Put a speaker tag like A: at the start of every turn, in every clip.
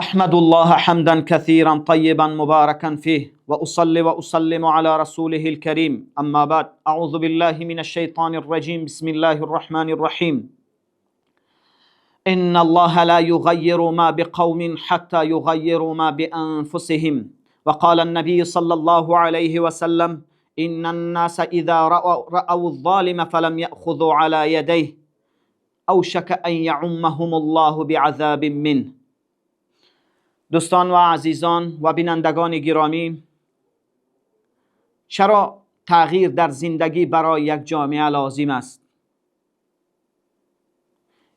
A: أحمد الله حمدا كثيرا طيبا مباركا فيه وأصلي وأسلم على رسوله الكريم. أما بعد، أعوذ بالله من الشيطان الرجيم. بسم الله الرحمن الرحيم. إن الله لا يغير ما بقوم حتى يغيروا ما بأنفسهم. وقال النبي صلى الله عليه وسلم: إن الناس إذا رأوا الظالم فلم يأخذوا على يديه أوشك أن يعمهم الله بعذاب منه. دوستان و عزیزان و بینندگان گرامی، چرا تغییر در زندگی برای یک جامعه لازم است؟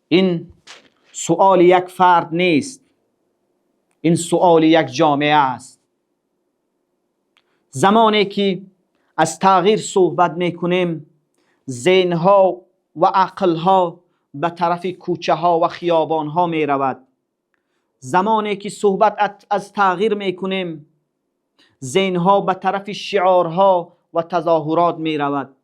A: این سؤال یک فرد نیست، این سؤال یک جامعه است. زمانی که از تغییر صحبت میکنیم، ذهنها و عقلها به طرف کوچه ها و خیابان ها میرود. زمانی که صحبت از تغییر میکنیم، ذهنها به طرف شعارها و تظاهرات میرود.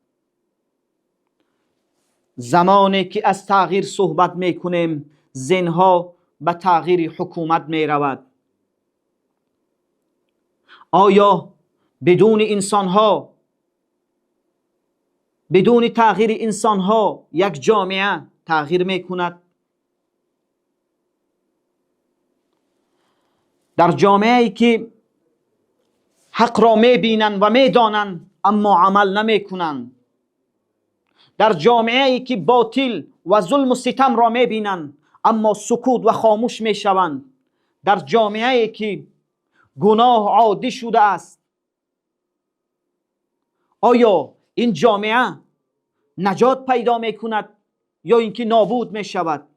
A: زمانی که از تغییر صحبت میکنیم، ذهنها به تغییر حکومت میرود. آیا بدون انسانها، بدون تغییر انسانها یک جامعه تغییر میکند؟ در جامعه ای که حق را میبینند و میدانند اما عمل نمیکنند، در جامعه ای که باطل و ظلم و ستم را میبینند اما سکوت و خاموش میشوند، در جامعه ای که گناه عادی شده است، آیا این جامعه نجات پیدا میکند یا اینکه نابود میشود؟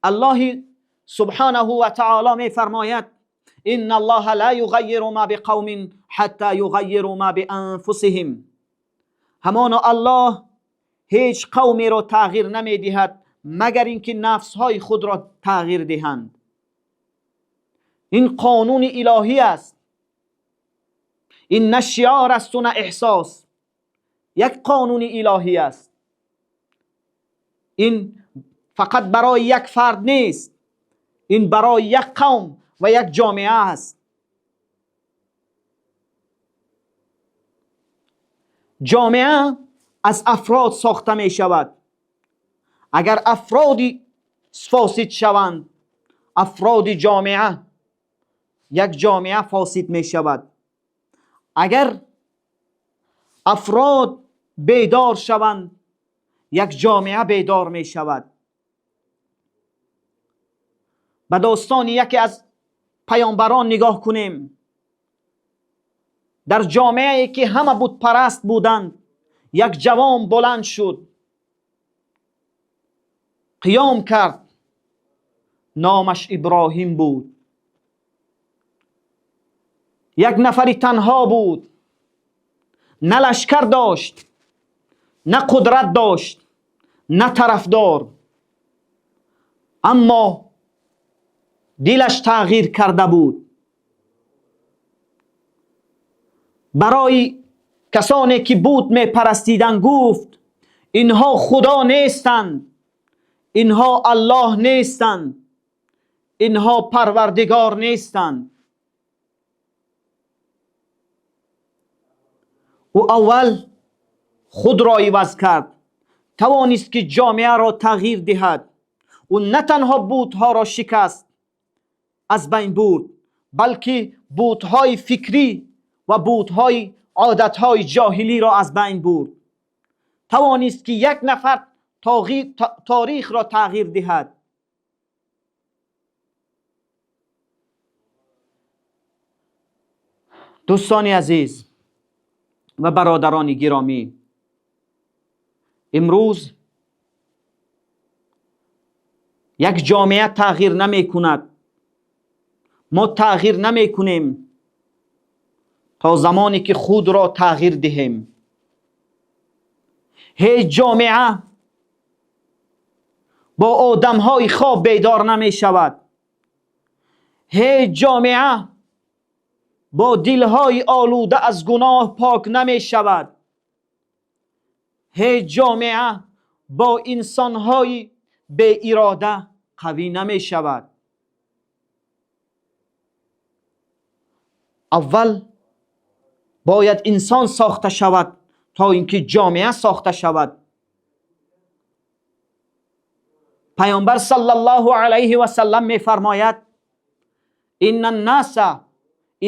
A: الله سبحانه و تعالی میفرماید: ان الله لا یغیر ما بقوم حتی یغیروا ما بانفسهم. همانا الله هیچ قومی را تغییر نمیدهد مگر اینکه نفسهای خود را تغییر دهند. این قانون الهی است. این نه شعار است و نه احساس، یک قانون الهی است. این فقط برای یک فرد نیست، این برای یک قوم و یک جامعه است. جامعه از افراد ساخته می شود. اگر افرادی فاسد شوند، افراد جامعه، یک جامعه فاسد می شود. اگر افراد بیدار شوند، یک جامعه بیدار می شود. به داستان یکی از پیامبران نگاه کنیم. در جامعه ای که همه بت پرست بودند، یک جوان بلند شد، قیام کرد، نامش ابراهیم بود. یک نفری تنها بود، نه لشکر داشت، نه قدرت داشت، نه طرفدار، اما دلش تغییر کرده بود. برای کسانی که بت میپرستیدند گفت: اینها خدا نیستند، اینها الله نیستند، اینها پروردگار نیستند. او اول خود را عوض کرد، توانست که جامعه را تغییر دهد. او نه تنها بت‌ها را شکست، از بین برد، بلکه بت‌های فکری و بت‌های عادت‌های جاهلی را از بین برد. توانست که یک نفر تاریخ را تغییر دهد. دوستان عزیز و برادران گرامی، امروز یک جامعه تغییر نمی کند. ما تغییر نمی کنیم تا زمانی که خود را تغییر دهیم. هیچ جامعه با آدمهای خواب بیدار نمی شود. هیچ جامعه با دلهای آلوده از گناه پاک نمی شود. هیچ جامعه با انسانهای بی اراده قوی نمی شود. Аввал бояд инсон сохта шавад то инки ҷомеа сохта шавад. Паёмбар саллаллоҳу алайҳи васаллам мефармояд: инна н-носа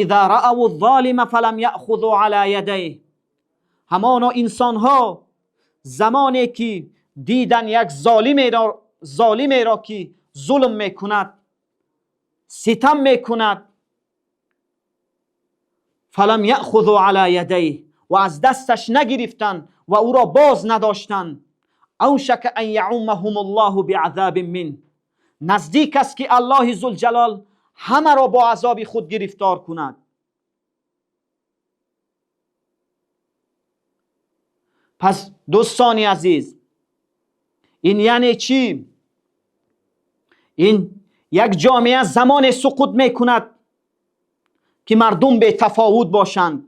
A: иза раав з-золима фалам яъхузу ала ядайҳ. Ҳамоно инсонҳо замоне ки дидан як золимеро ки зулм мекунад, ситам мекунад, фалам яъхузу ала ядайҳ, ва аз дасташ нагирифтанд ва ӯро боз надоштанд, авшака ан яъуммаҳум аллоҳу биазабин минҳ, наздик аст ки Аллоҳи зулҷалол ҳамаро бо азоби худ гирифтор кунад. Пас дӯстони азиз, ин яъне чӣ? Ин як ҷомеа замоне суқут мекунад ки мардум бетафовут бошанд.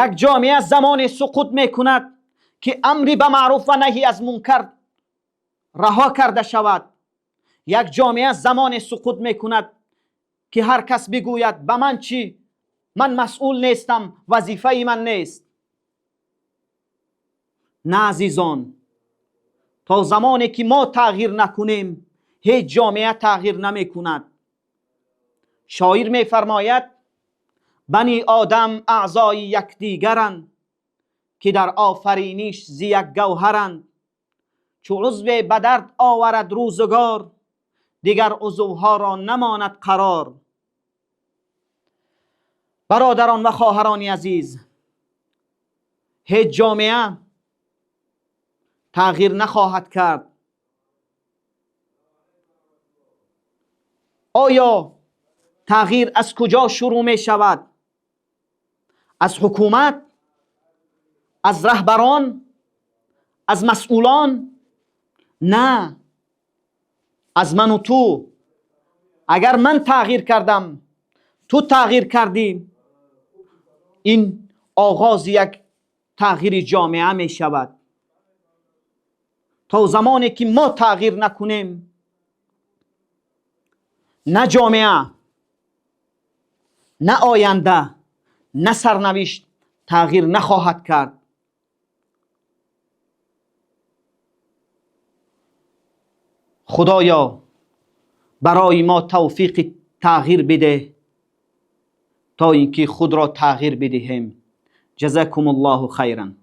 A: Як ҷомеа замоне суқут мекунад ки амри ба маъруф ва наҳи аз мункар раҳо карда шавад. Як ҷомеа замоне суқут мекунад ки ҳар кас бигӯяд ба ман чӣ, ман масъул нестам, вазифаи ман нест. На азизон, то замоне ки мо тағйир накунем, ҳеҷ ҷомеа тағйир намекунад. Шоир мефармояд: бани одам аъзои якдигаранд, ки дар офариниш зи як гавҳаранд. Чу узве ба дард оварад рӯзгор, дигар узвҳоро намонад қарор. Бародарон ва хоҳарони азиз, ҳеҷ ҷомеа тағйир нахоҳад кард. Оё тағйир аз куҷо шурӯъ мешавад? Аз ҳукумат? Аз раҳбарон? Аз масъулон? На, аз ману ту. Агар ман тағйир кардам, ту тағйир кардӣ, ин оғози як тағйири ҷомеа мешавад. То замоне ки мо тағйир накунем, на ҷомеа, на оянда, на сарнавишт тағйир нахоҳад кард. Худоё, барои мо тавфиқи тағйир бидеҳ то инки худро тағйир бидиҳем. Ҷазакумуллоҳу хайран.